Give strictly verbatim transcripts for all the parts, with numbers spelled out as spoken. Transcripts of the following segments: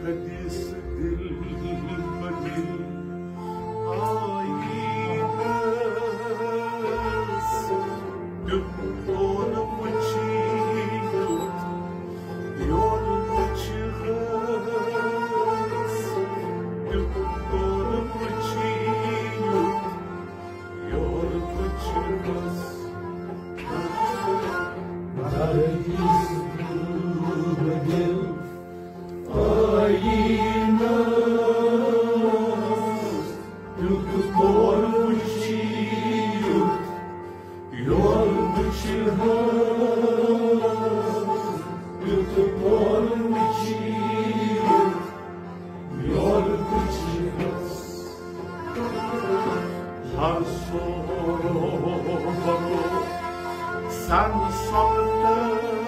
حدیث دل بدل آئینس، تیُتھ کون وٕچھی یُتھ، یور وٕچھِ ہس، تیُتھ کون وٕچھی یُتھ، یور وٕچھِ ہس۔ حدیث دل بدل آئینس، تیُتھ کون وٕچھی یُتھ، یور وٕچھِ ہس، تیُتھ کون وٕچھی یُتھ، یور وٕچھِ ہس۔ ہر سورو سن سمتس،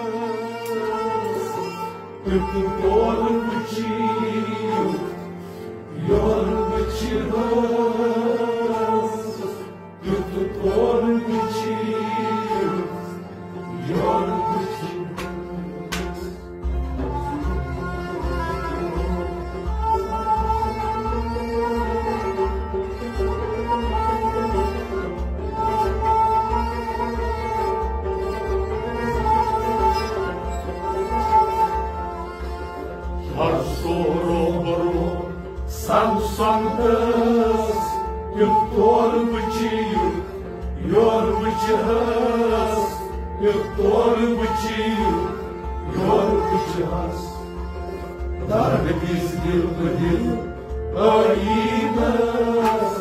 تیُتھ کون وٕچھی یُتھ، یور وٕچھِ ہس، تیُتھ کون وٕچھی یُتھ، یور وٕچھِ ہس۔ ہر سورو برو سن سمتس، تیُتھ کون وٕچھی یُتھ، یور وٕچھِ ہس، تیُتھ کون وٕچھی یُتھ، یور وٕچھِ ہس۔ در حدیث دل بدل آئینس۔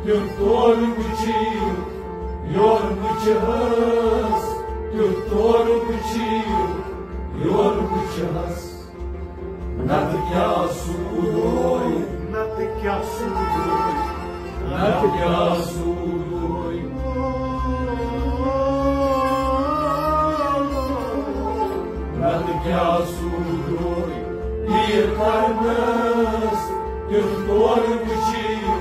کیُتھ تورٕ وٕچھِو، یورٕ وٕچھِہَس۔ کیُتھ تورٕ وٕچھِو، یورٕ وٕچھِہَس۔ نتہٕ کیٛاہ سوٗدوے؟ نتہٕ کیٛاہ سوٗدوے؟ نتہٕ کیٛاہ سوٗدوے؟ نتہٕ کیٛاہ سوٗدوے؟ پیٖر کرنس کیُتھ تورٕ وٕچھِو،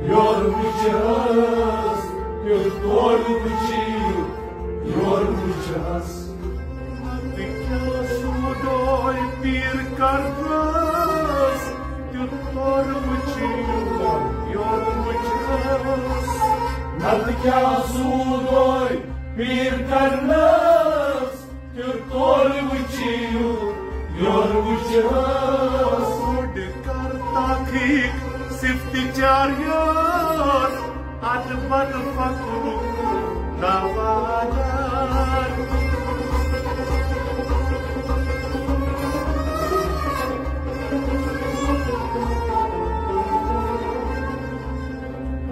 یورٕ وٕچھِہَس۔ کیُتھ تورٕ وٕچھِو، یورٕ وٕچھِہَس۔ نتہٕ کیٛاہ سوٗدوے پیٖر کرنس، کیُتھ تورٕ وٕچھِو، یورٕ وٕچھِہَس۔ نتہٕ کیٛاہ سوٗدوے پیٖر کرنس، کیُتھ تورٕ وٕچھِو، یورٕ وٕچھِہَس۔ بوٚڑ کر تحقیق صفت چاریار، ادبن فقرُک دعوادار۔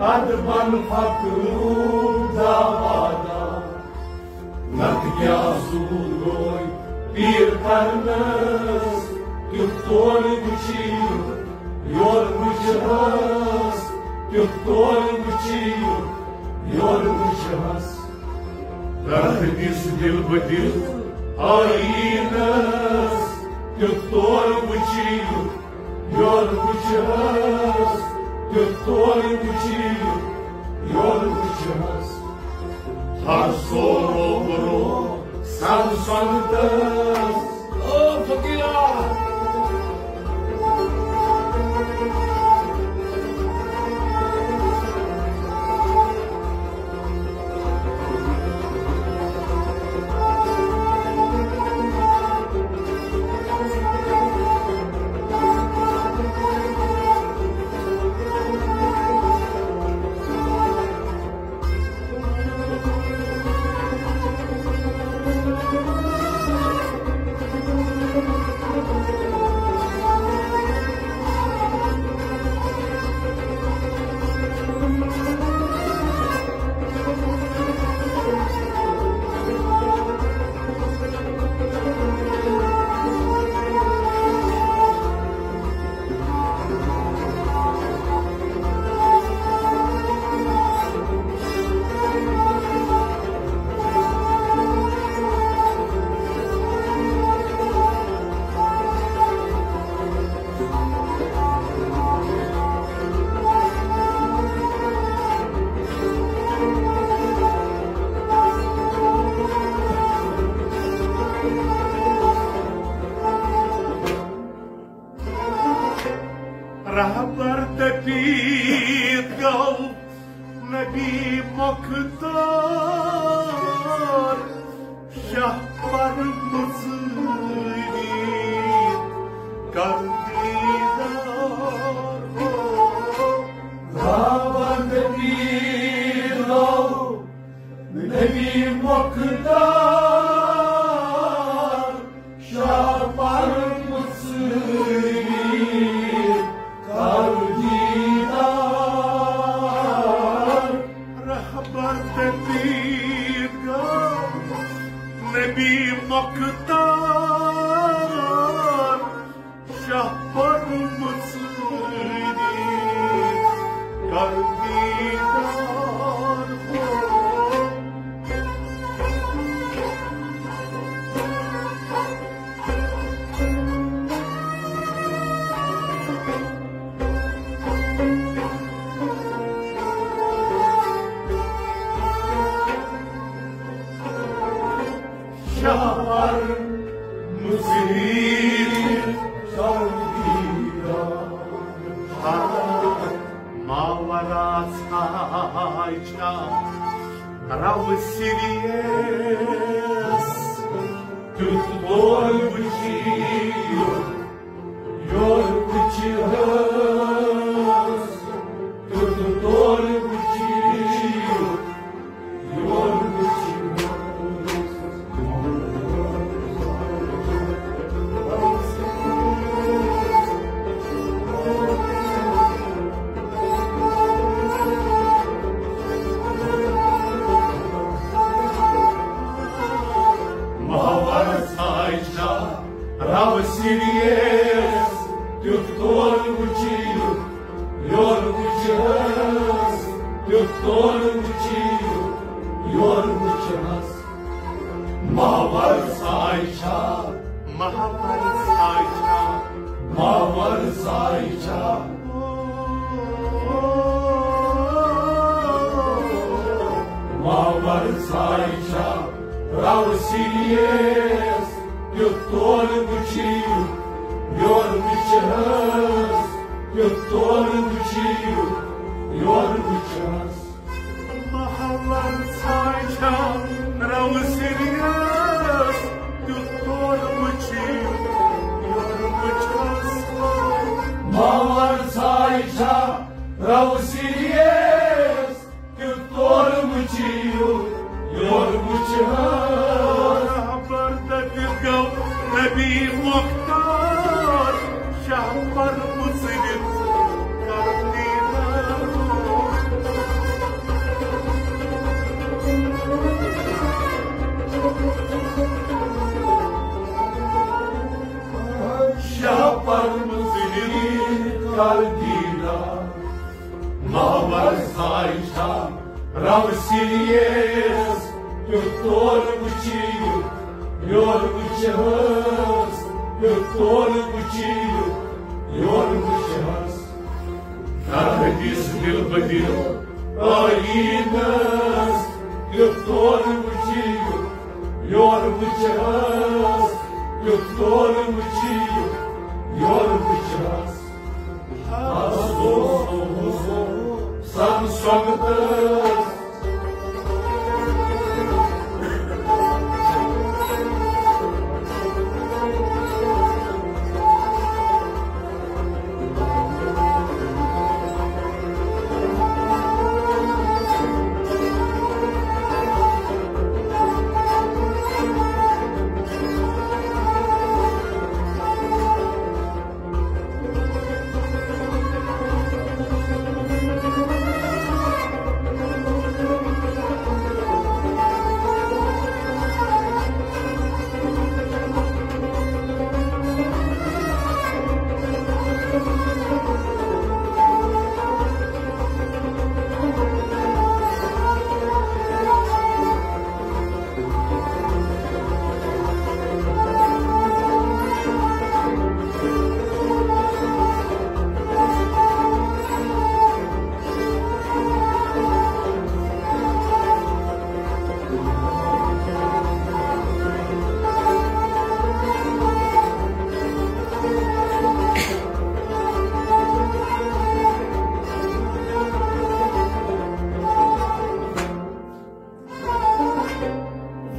ادبن فقرُک دعوادار۔ نتہٕ کیٛاہ سوٗدوے پیٖر کرنس، کیُتھ تورٕ وٕچھِو، یورٕ وٕچھِہَس۔ کیُتھ تورٕ وٕچھِو، یورٕ وٕچھِہَس۔ درد دِس دِل بدِل آیینس، کیُتھ تورٕ وٕچھِو، یورٕ وٕچھِہَس۔ کیُتھ تورٕ وٕچھِو، یورٕ وٕچھِہَس۔ ہر سورو برو سن سنتس۔ او فقیرا۔ رہبر دپیت گو نبی مختار، شاہ پرمژ عید کر دیدار۔ رہبر دپیت گو نبی مختار، شاہ پرمژ عید کر دیدار۔ رہبر دپیت گو نبی مختار، شاہ پرمژ عید کر دیدار۔ شہر مصیر سعودی ماورا ژھایچا رو سریس۔ تیُتھ تور وٕچھِو، یور وٕچھِہَس۔ تیُتھ تور وٕچھِو، یور وٕچھِو۔ تیُتھ تور وٕچھِو، یور وٕچھنَس۔ ماور ساے چھا؟ ماور ساے چھا؟ ماور ساے چھا؟ ماور ساے چھا؟ رو سیریس، تیُتھ تور وٕچھِو، یور وٕچھنَس۔ تیُتھ تور وٕچھِو، یور وٕچھنَس۔ ماور ساے چھا؟ رو سیریس، تیُتھ تور وٕچھِو، یور وٕچھنَس۔ ماور ساے چھا؟ رو سیریس، تیُتھ تور وٕچھِو، یور وٕچھنَس۔ خبر دٔپِتھ گوٚو نبی مختار، شاہ پرمُژرِتھ کر دیدار۔ شاہ پرمُژرِتھ کر دیدار۔ ماور ساے چھا؟ رو سیریس، تیُتھ تور وٕچھِو، یور وٕچھنَس۔ تیُتھ تور وٕچھِو، یور وٕچھنَس۔ کر دِس دِل بدِل ٲییٖنَس۔ تیُتھ تور وٕچھِو، یور وٕچھنَس۔ تیُتھ تور وٕچھِو، یور وٕچھنَس۔ سن سۄنٛگتس۔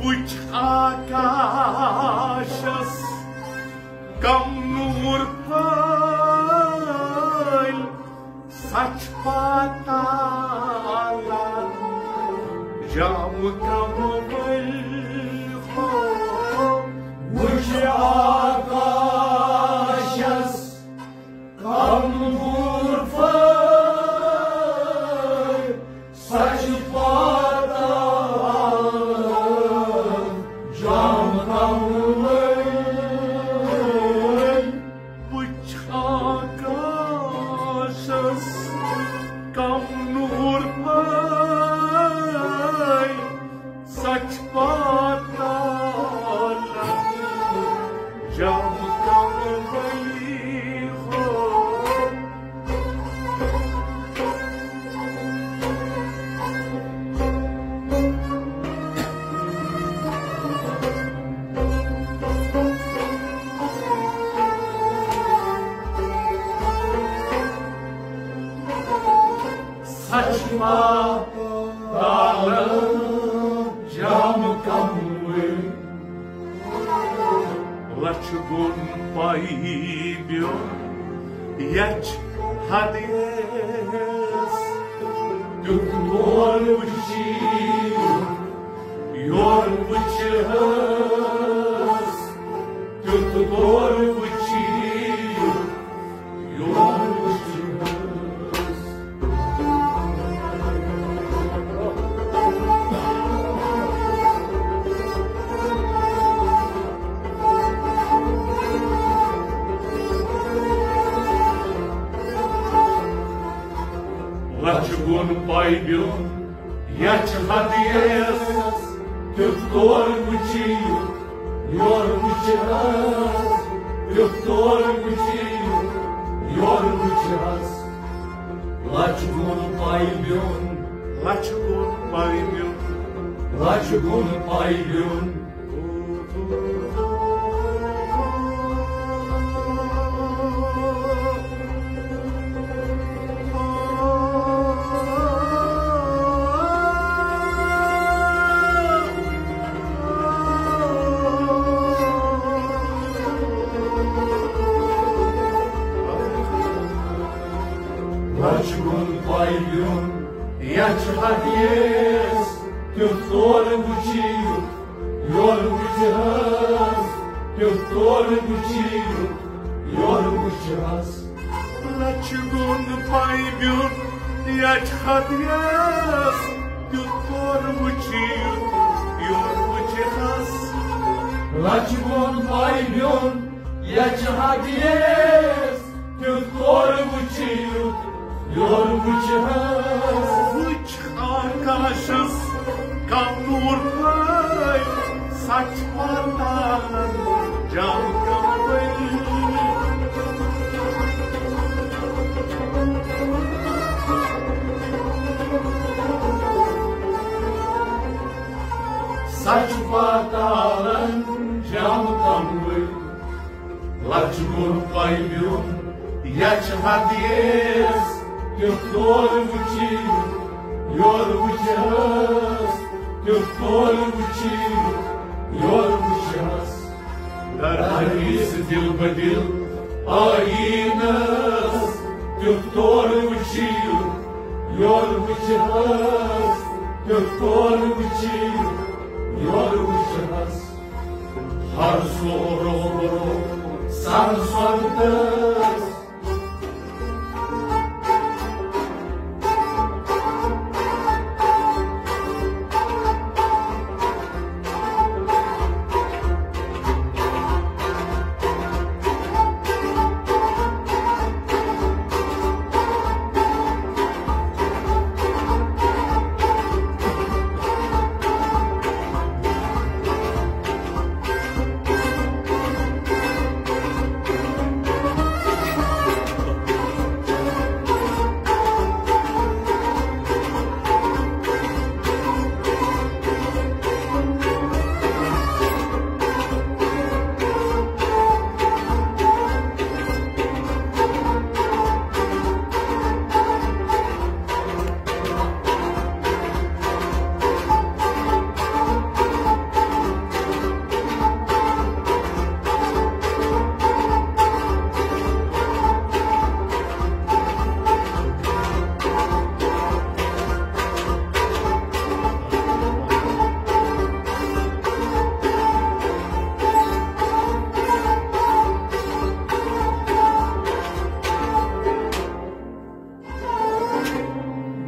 وٕچھ آکاشس کم نوٗر پھٲلۍ، سچ پاتالا جام کم ؤلۍ ہو۔ وٕچھ آکاشس کم نوٗر پھٲلۍ، سچ پاتالا جام کم ؤلۍ۔ وٕچھ آکاشس کم نوٗر پھٲلۍ، سچ پاتالا جام کم ؤلۍ ہو۔ سچ پاتالا جام کم ؤلۍ۔ لچھ گُن پائی بیو یچ حدیث۔ تیُتھ تور وٕچھی، یور وٕچھس۔ تیُتھ تور وٕچھی، یور وٕچھس۔ لچھ گُن پاے بیوٚن، یتھ چھِ حد یس، تیُتھ تور وٕچھِو، یور وٕچھِ حظ، تیُتھ تور وٕچھِو، یور وٕچھِ حظ۔ لچھ گُن پاے بیوٚن، لچھ گُن پاے بیوٚن، لچھ گُن پاے بیوٚن۔ لچھ گُن پاے بیوٚن، یتھ چھِ حد یس، تیُتھ تور وٕچھِو، یور وٕچھِ حظ، تیُتھ تور وٕچھِو، یور وٕچھِ حظ۔ لچھ گُن پاے بیوٚن، یتھ چھِ حد یس، تیُتھ تور وٕچھِو، یور وٕچھِ حظ۔ لچھ گُن پاے بیوٚن، یتھ چھِ حد یس، تیُتھ تور وٕچھِو، یور وٕچھِ حظ۔ وٕچھ آکاشس کم نوٗر پھٲلۍ، سچ پاتالن جام کموٕے۔ سچ پاتالن جام کموٕے۔ لچھ گُن پاے بیوٚن، یتھ چھِ حد یس، تیُتھ تور وٕچھِو، یور وٕچھِ حظ، تیُتھ تور وٕچھِو، یور وٕچھِ حظ۔ در حدیث دل بدل آیینس، تیُتھ تور وٕچھِو، یور وٕچھِ حظ، تیُتھ تور وٕچھِو، یور وٕچھِ حظ۔ ہر سورو برو سر سنتس۔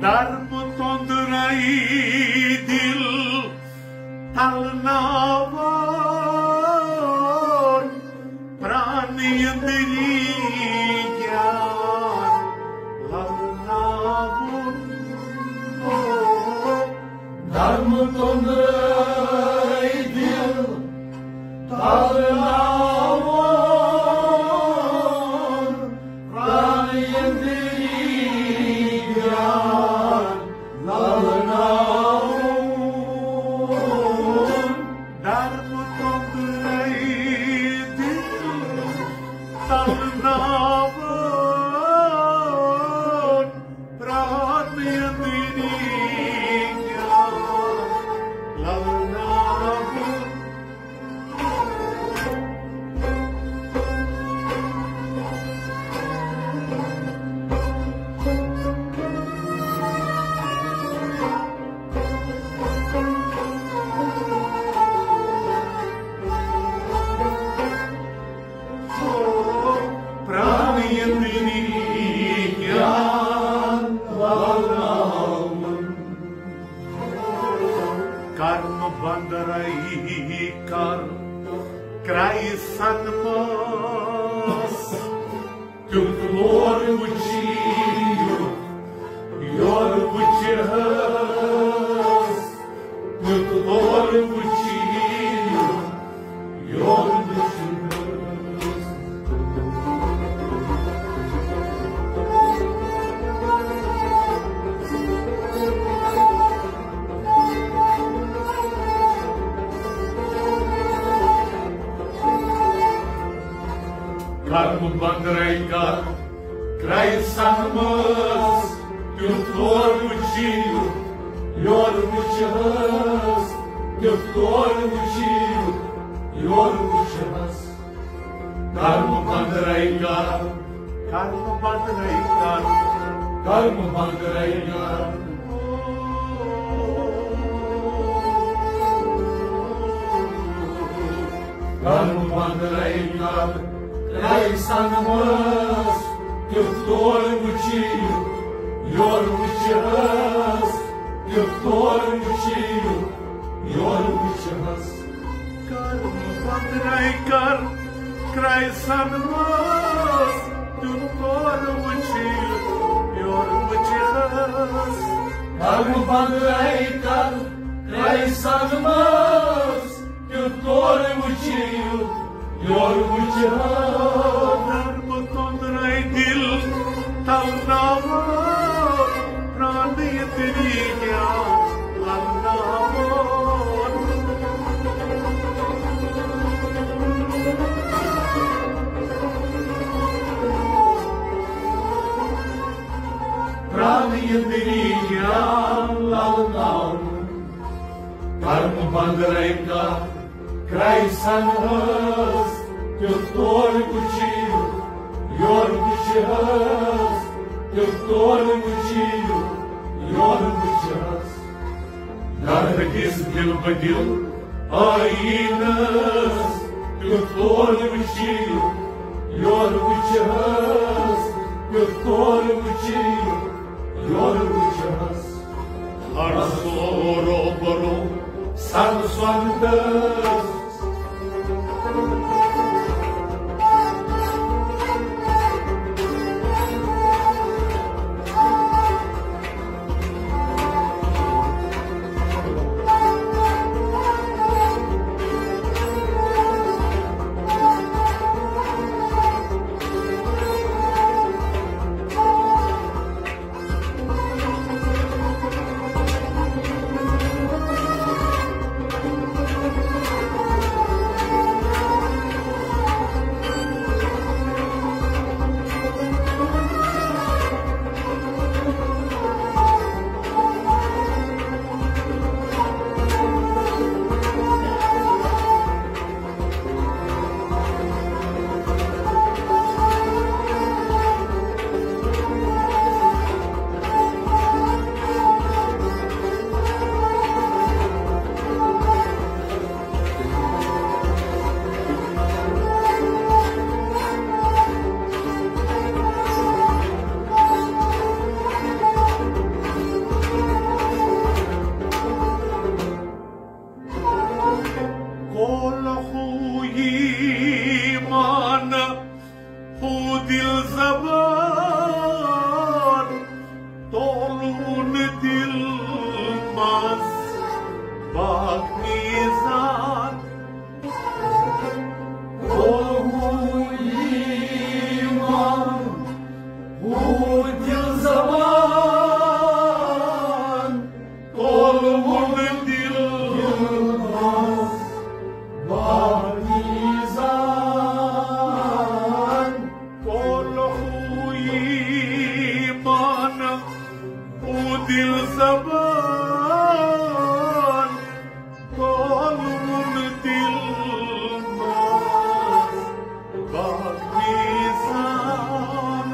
درمہٕ توٚنٛدرَے دِل تلناوان، پرٛان یٔنٛدری گیان للناوُن۔ درمہٕ توٚنٛدرَے دِل تلناوان، پرٛان یٔنٛدری گیان للناوُن۔ درمہٕ توٚنٛدرَے دِل تلناوان، پرٛان یٔنٛدری گیان للناوُن۔ پرٛان یٔنٛدری گیان للناوُن۔ کرم بندرے کر کرے سنمس، تیُتھ لور وٕچھِو، ترٛے کر کرٛایہِ سنہٕ منٛز، تیُتھ تور وٕچھِو، یورٕ وٕچھ حظ، تیُتھ تور وٕچھِو، یورٕ وٕچھ حظ۔ کرمہٕ بنٛد رَے کر، کرمہٕ بنٛد رَے کر، کرمہٕ بنٛد رَے کر۔ کرمہٕ بنٛد رَے کر، رَے سنہٕ منٛز، تیُتھ تور وٕچھِو، یورٕ وٕچھ حظ، تیُتھ تور وٕچھِو، یورٕ وٕچھ حظ۔ کرمہٕ بنٛد رَے کر، کرٛایہِ سنہٕ منٛز، تیُتھ تور وٕچھِو، یورٕ وٕچھ حظ۔ کرمہٕ بنٛد رَے کر، کرٛایہِ سنہٕ منٛز، تیُتھ تور وٕچھِو، یورٕ وٕچھ حظ۔ کرمہٕ بنٛد رَے دِل تلناوان، پرٛانٕے طریٖقہ للناوان۔ پرٛانٕے طریٖقہ للناوان۔ کرمہٕ بنٛد رَے کر، کرٛایہِ سنہٕ منٛز، تیُتھ تور وٕچھِو، یورٕ وٕچھ حظ، تیُتھ تور وٕچھِو، یورٕ وٕچھ حظ۔ گرٕ کِس دِل بدِل آیٖنس، تیُتھ تور وٕچھِو، یورٕ وٕچھ حظ، تیُتھ تور وٕچھِو، یورٕ وٕچھ حظ۔ ہر سورو برو سر سۄنتس۔ کول ہو ایمان، ہو دل زبان، تولون دل منٛز باغ میزان۔ کول ہو ایمان، ہو دل زبان، تولون دل منٛز باغ میزان۔ کول ہو ایمان، ہو دل زبان، تولون دل منٛز باغ میزان۔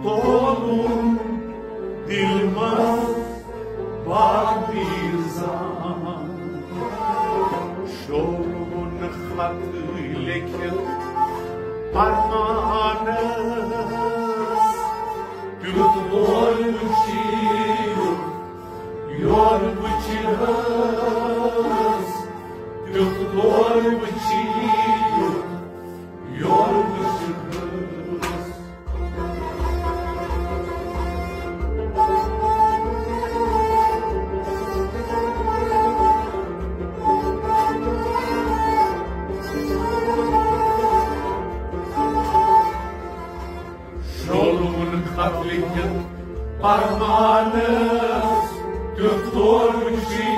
تولون دل منٛز باغ میزان۔ شولوُن خط لیکھِتھ پرمانس۔ تیُتھ تور وٕچھِو، یورٕ وٕچھ حظ۔ تیُتھ تور وٕچھِو، یورٕ وٕچھ حظ۔ شولوُن خط لیکھِتھ پرمانس، تیُتھ تور وٕچھِو،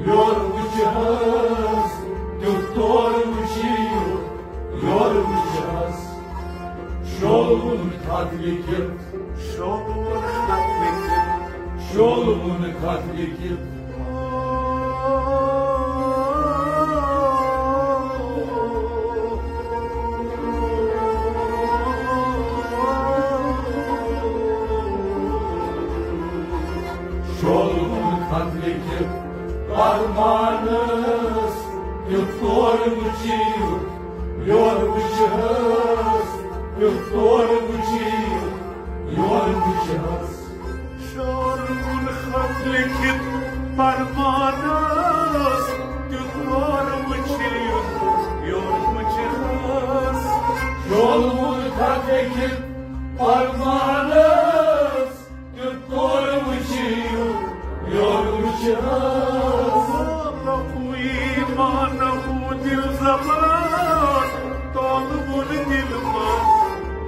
یور وٕچھِ حظ، تیُتھ تور وٕچھِو، یور وٕچھِ حظ۔ شولوُن خط لیکھِتھ، شولوُن خط لیکھِتھ، شولوُن خط لیکھِتھ۔ شولوُن خط لیکھِتھ پرمانس، تیُتھ تور وٕچھِو، یور وٕچھِ حظ، تیُتھ تور وٕچھِو، یور وٕچھِ حظ۔ شولوُن خط لیکھِتھ پرمانس، تیُتھ تور وٕچھِو، یور وٕچھِ حظ۔ شولوُن خط لیکھِتھ پرمانس، تیُتھ تور وٕچھِو، یور وٕچھِ حظ۔ لہو ایمانہ دل زبان، تولوُن دل منٛز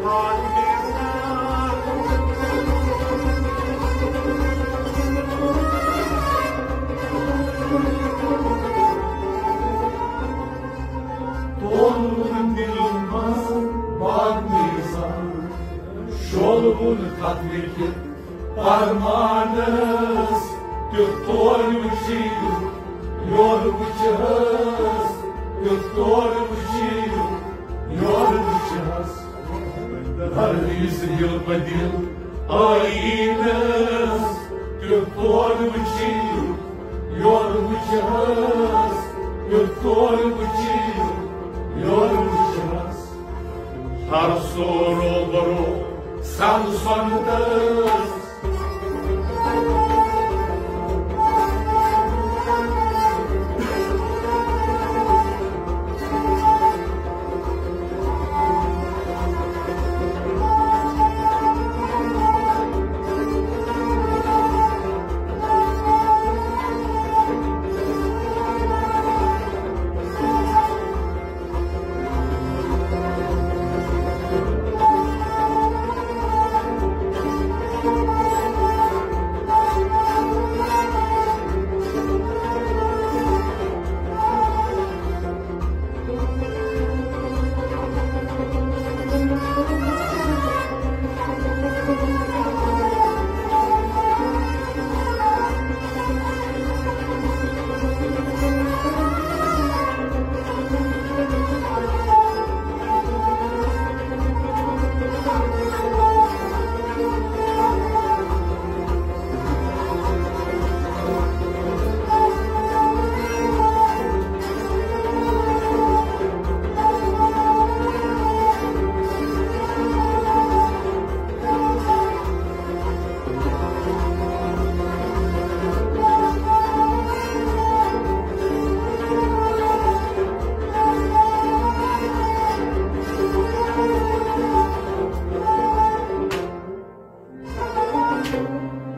بات بیزار۔ تولوُن دل منٛز بات بیزار۔ شولوُن خط لیکھِتھ پرمانس، تیُتھ تور وٕچھِو، یور وٕچھِ حظ، تیُتھ تور وٕچھِو، یور وٕچھِ حظ۔ ہر وِزِ دِل بدِل آیینس، تیُتھ تور وٕچھِو، یور وٕچھِ حظ، تیُتھ تور وٕچھِو، یور وٕچھِ حظ۔ ہر سورو برو سن سنتس۔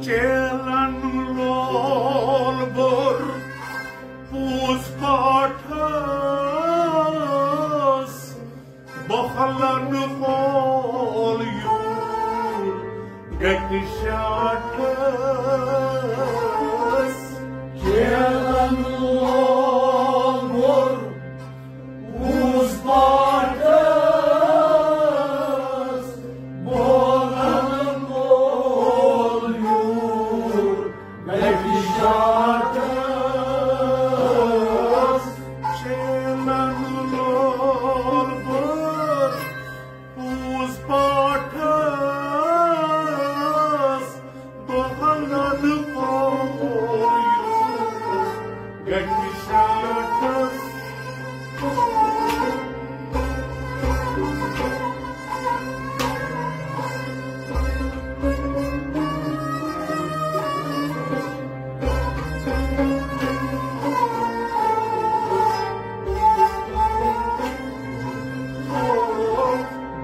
چیلن لول بوٚر پوٗز پاٹھس، بۄہلن کھول یوٗر گٹہِ شاٹھس۔ چیلن لول بوٚر پوٗز پاٹھس، بۄہلن کھول یوٗر گٹہِ شاٹھس۔ چیلن لول بوٚر پوٗز پاٹھس، بۄہلن کھول یوٗر گٹہِ شاٹھس۔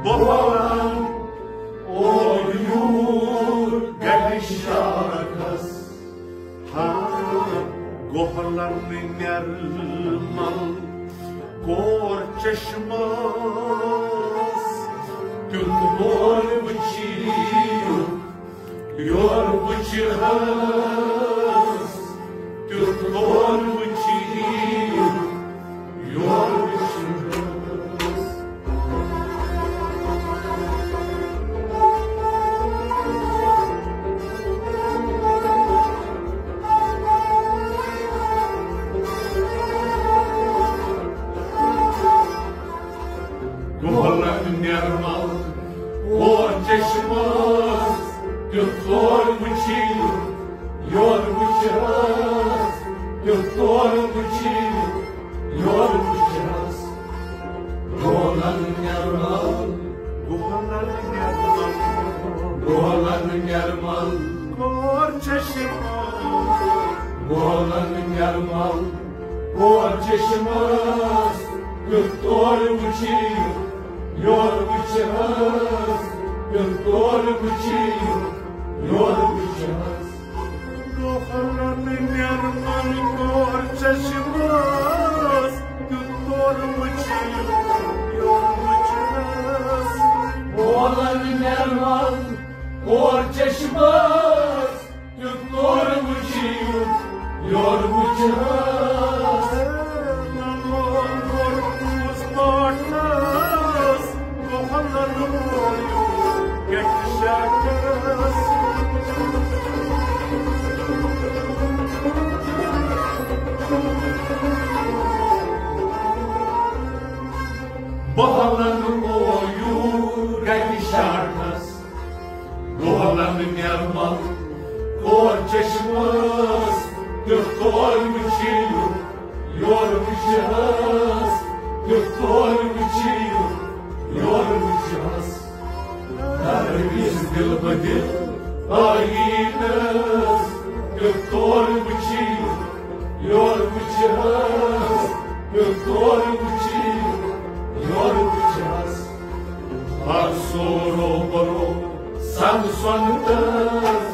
بۄہلن کھول یوٗر گٹہِ شاٹھس۔ ہاں، گۄہلن نٮ۪رمل کور چشمس، تیُتھ مول وٕچھِو، یور وٕچھِ حظ۔ تیُتھ مول وٕچھِو، یور وٕچھِ حظ۔ گوہلن نرمل کور چشمس، تیُتھ تور وٕچھِو، یور وٕچھِ حظ۔ تیُتھ تور وٕچھِو، یور وٕچھِ حظ۔ گوہلن نرمل، گوہلن نرمل، گوہلن نرمل کور چشمس، گوہلن نرمل کور چشمس، تیُتھ تور وٕچھِو، یور وٕچھِ حظ۔ تیُتھ تور وٕچھِو، یور وٕچھِ حظ۔ گوہلن نرمل کور چشمس، تیُتھ تور وٕچھِو، یور وٕچھِ حظ۔ گوہلن نرمل کور چشمس، تیُتھ تور وٕچھِو، یور وٕچھِ حظ۔ نمون کوٚرمُت پاٹھس، گوہلن مویوٗ گٹہِ شاٹھس۔ گوہلن مویوٗ گٹہِ شاٹھس۔ گوہلن نرمل کور چشمس، تیُتھ تور وٕچھِو، یور وٕچھِ حظ۔ تیُتھ تور وٕچھِو، یور وٕچھِ حظ۔ درویش دل بدل آیینس، تیُتھ تور وٕچھِو، یور وٕچھِ حظ۔ تیُتھ تور وٕچھِو، یور وٕچھِ حظ۔ ہر سورو برو سن سن تس۔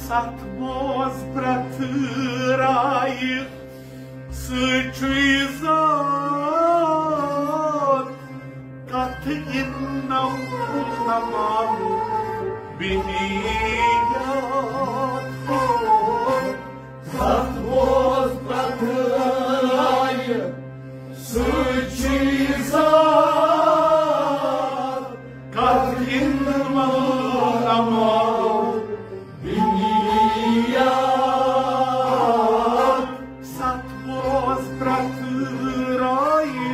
ستھ بوز پرٛٮ۪تھ رایہِ، سۭتۍ چھُے ذات کتھ اِنم تمام بِنیات۔ ستھ بوز پرٛٮ۪تھ رایہِ، سۭتۍ چھُے ذات کتھ اِنم تمام بِنیات۔ ستھ بوز پرٛٮ۪تھ رایہِ،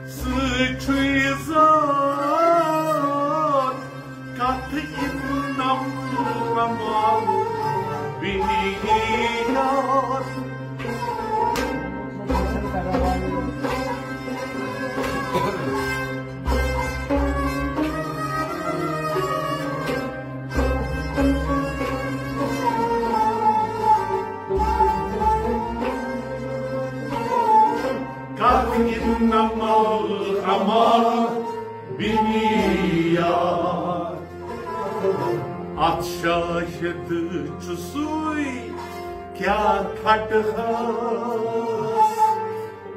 سۭتۍ چھُے ذات کتھ اِنم تمام بِنیات۔ کتھ اِنم تمام بِنیات۔ اتھ شاہد چھُ سُے کیٛاہ کھٹہٕ ہس،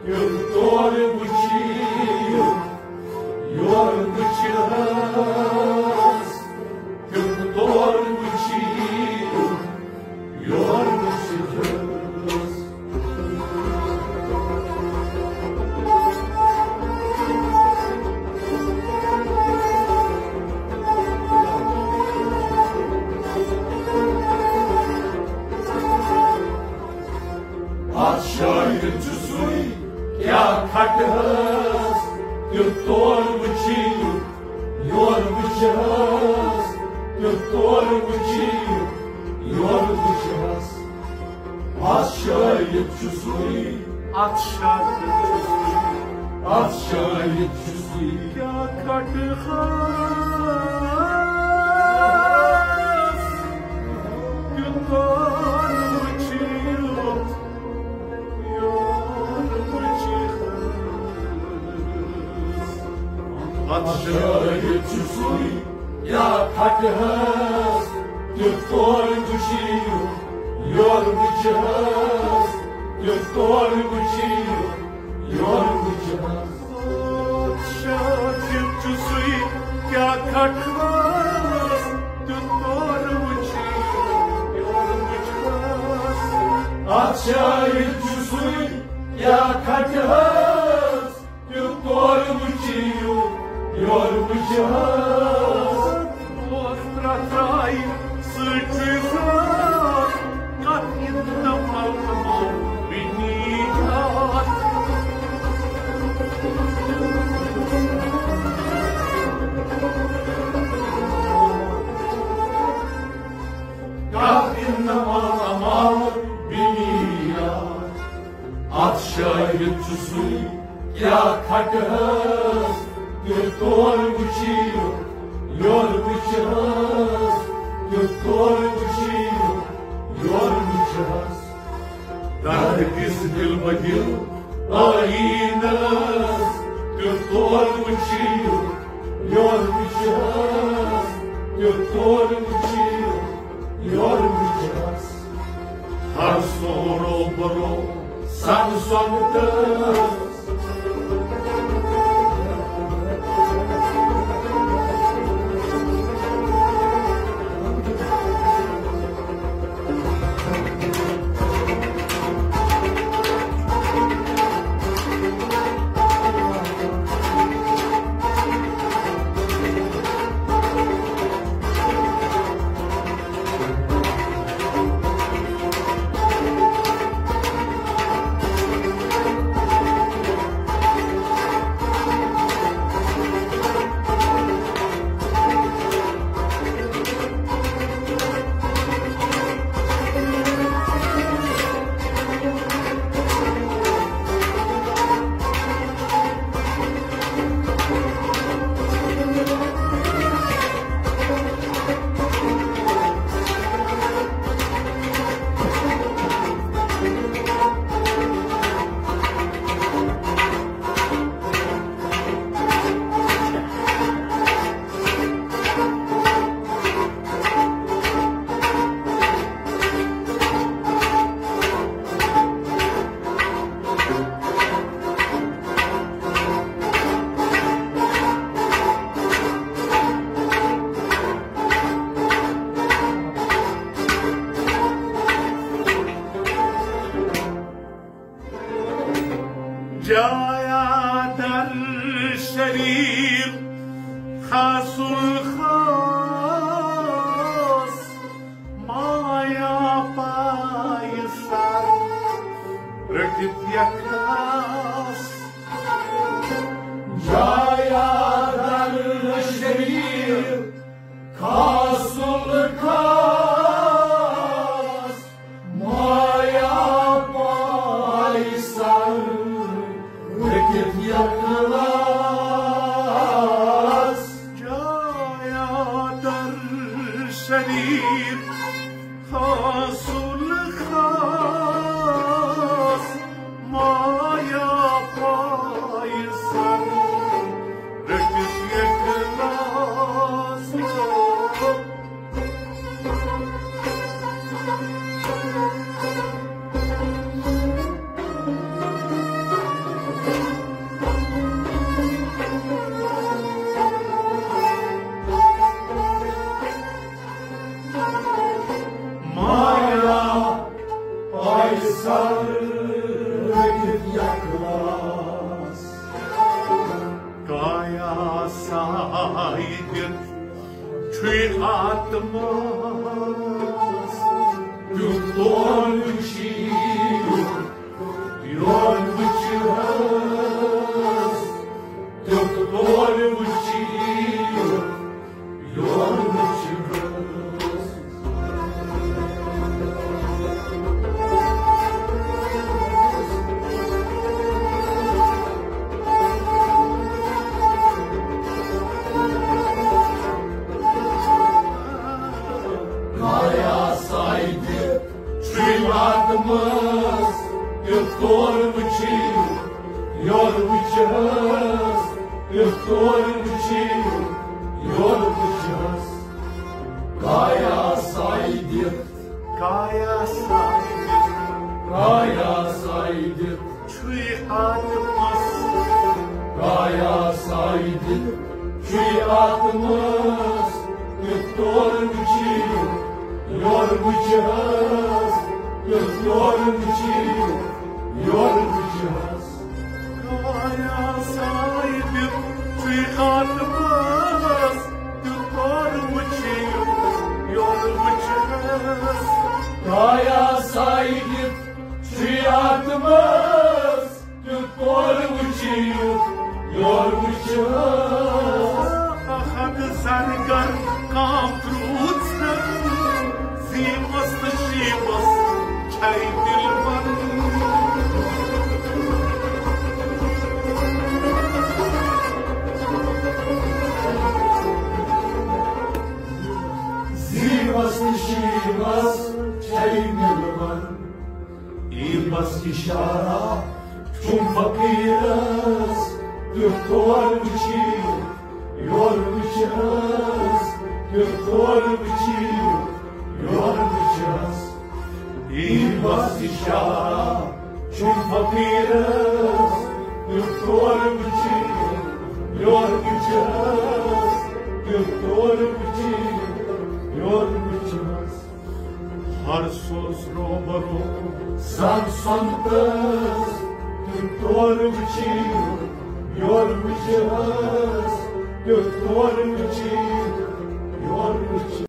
یُتھ تور وٕچھِو، یور وٕچھِو حظ، تیُتھ تور وٕچھِو، یور وٕچھِو حظ۔ اَتھ شاعر چھُ سُے، کیٛاہ کھٹہٕ حظ، تیُتھ تور وٕچھِو، یور وٕچھ حظ، تیُتھ تور وٕچھِو، یور وٕچھ حظ۔ اَتھ شاعر چھُ سُے، اَتھ شاعر چھُ سُے، اَتھ شاعر چھُ سُے۔ کیٛاہ کھٹہٕ حظ، تیُتھ تور وٕچھِو، یور وٕچھ حظ۔ اَتھ شاعر چھُ سُے، کیٛاہ کھٹہٕ حظ، تیُتھ تور وٕچھِو، یور وٕچھ حظ، تیُتھ تور وٕچھِو، یور وٕچھ حظ۔ اَتھ شاعر چھُ سُے، کیٛاہ کھٹہٕ حظ، تیُتھ تور وٕچھِو، یور وٕچھ حظ۔ اَتھ شاعر چھُ سُے، کیٛاہ کھٹہٕ حظ، تیُتھ تور وٕچھِو، یور وٕچھ حظ۔ اوس ترٛٹھ ترٛایہِ سۭتۍ سۭتۍ کَتھ اِنتہٕ مَلتہٕ مَل بِنیاد۔ کَتھ اِنتہٕ مَلتہٕ مَل بِنیاد۔ اَتھ شاعر چھُ سُے، کیٛاہ کھٹہٕ حظ، تیُتھ تور وٕچھِو، یور وٕچھ حظ، تیُتھ تور وٕچھِو، یور وٕچھ حظ۔ درد کِس دِل بہ دِل ٲییٖنَس، تیُتھ تور وٕچھِو، یور وٕچھ حظ، تیُتھ تور وٕچھِو، یور وٕچھ حظ۔ ہر سورو برو سن سۄنتس۔ جایا در شریف خاص الخاص، مایا پای سر رٔٹِتھ یکھاس۔ جایا در شریف خاص الخاص، مایا پای سر رٔٹِتھ یکھلاس۔ جایا در شریف خاص الخاص، مایا پای سر رٔٹِتھ یکھلاس۔ آتماہس تیُتھ تور وٕچھِو، یور وٕچھِو حظ، تیُتھ تور وٕچھِو، یور وٕچھِو حظ۔ کایاساے دِتھ چھُے آتماہس تیُتھ تور وٕچھِو، یور وٕچھِو حظ، تیُتھ تور وٕچھِو، یور وٕچھِو حظ۔ کایاساے دِتھ، کایاساے دِتھ، کایاساے دِتھ چھُے آتماہس، کایاساے دِتھ چھُے آتماہس تیُتھ تور وٕچھِو، یور وٕچھِو حظ، تیُتھ تور وٕچھِو، یور وٕچھِو حظ۔ کایاساے دِتھ چھُے آتماہس تیُتھ تور وٕچھِو، یور وٕچھِو حظ۔ کایاساے دِتھ چھُے آتماہس تیُتھ تور وٕچھِو، یور وٕچھِو حظ۔ احد زرگر کانٛہہ پرٛوژھ زیٖوس تہٕ شیٖوس چھے دِل بنٛد۔ زیٖوس تہٕ شیٖوس چھے دِل بنٛد۔ ایٖبس اِشارہ چھُم فقیٖرس، تیُتھ تور وٕچھِو، یور وٕچھِو حظ، تیُتھ تور وٕچھِو، یور وٕچھِو حظ۔ ایٖبس اِشارہ چھُم فقیٖرس، تیُتھ تور وٕچھِو، یور وٕچھِو حظ، تیُتھ تور وٕچھِو، یور وٕچھِو حظ۔ ہر سوز روبرو زن سنتس، تیُتھ تور وٕچھِو، یور وٕچھِو حظ، تیُتھ تور وٕچھِو، یور وٕچھِو۔